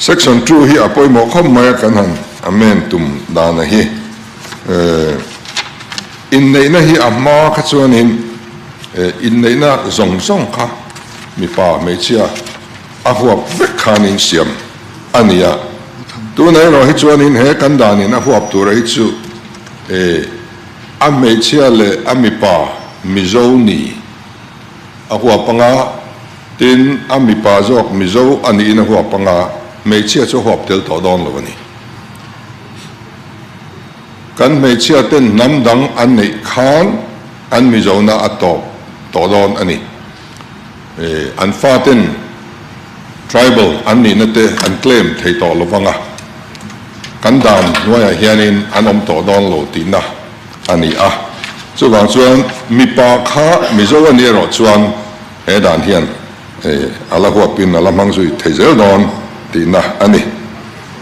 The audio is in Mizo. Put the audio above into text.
Section 2 hi a pawimawh khawp mai a kan han amend tum dana hi. Inneihna hi a hma kha chuanin inneihna zawng zawng kha mipa hmeichhia a huap vek khanin siam a ni a. Tunah erawh hi chuanin he kan danin a huap tura hi chu a hmeichhia leh a mipa Mizo ni a huap anga, tin a mipa zawk Mizo a niin a huap anga, hmeichhia chu a huap tel tawh dawn lo a ni. Kan hmeichhia ten hnam dang an neih khan an Mizona a tawp tawh dawn a ni. An fa ten tribal an nihna te an claim thei tawh lo vang a, kan dan hnuaiah hianin an awm tawh dawn lo tihna a ni a. Chuvang chuan mipa kha Mizo a nih erawh chuan he dan hian a la huapin a la hmang zui thei zel dawn tihna a ni.